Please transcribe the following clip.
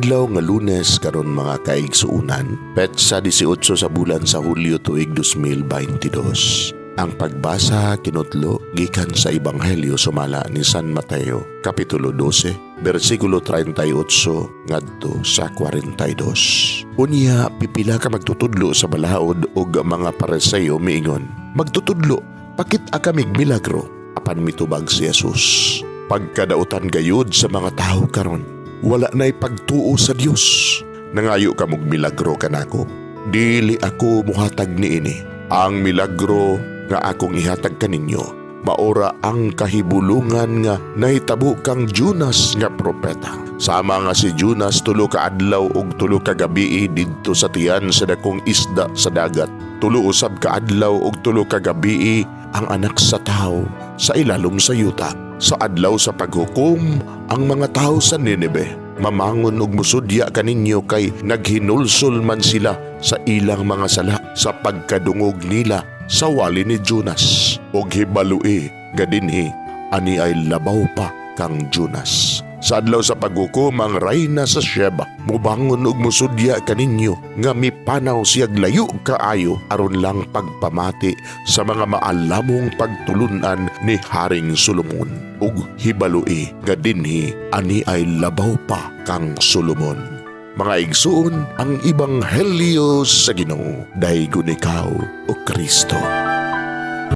Adlaw nga Lunes karon, mga kaigsuunan, petsa 18 sa bulan sa Hulyo, tuig 2022. Ang pagbasa kinutlo gikan sa Ebanghelyo sumala ni San Mateo, Kapitulo 12, bersikulo 38 ngadto sa 42. Unya pipila ka magtutudlo sa balaod ug mga Pariseo miingon, "Magtutudlo, pakit-a kamig milagro." Apan mitubag si Jesus, "Pagkadautan gayud sa mga tawo karon, wala na'y pagtuo sa Dios. Nangayo kamog milagro kanako. Dili ako muhatag niini. Ang milagro nga akong ihatag kaninyo, maora ang kahibulungan nga nahitabo kang Jonas nga propeta. Sama nga si Jonas 3 ka adlaw ug 3 ka gabii didto sa tiyan sa dakong isda sa dagat, 3 usab ka adlaw ug 3 ka gabii ang Anak sa Tao sa ilalom sa yuta. Sa Adlaw sa Paghukom, ang mga tao sa Nineve mamangon og musudya kaninyo kay naghinulsol man sila sa ilang mga sala sa pagkadungog nila sa wali ni Jonas. Og hibalui nga dinhi ani ay labaw pa kang Jonas. Sa Adlaw sa Paghukom, ang rayna sa Sheba mubangon og musudya kaninyo nga mipanaw siyag layo kaayo aron lang pagpamati sa mga maalamong pagtulunan ni Haring Solomon. Ug hibalui nga dinhi ani ay labaw pa kang Solomon." Mga igsuon, ang Ebanghelyo sa Ginoo. Daygon ikaw, o Kristo.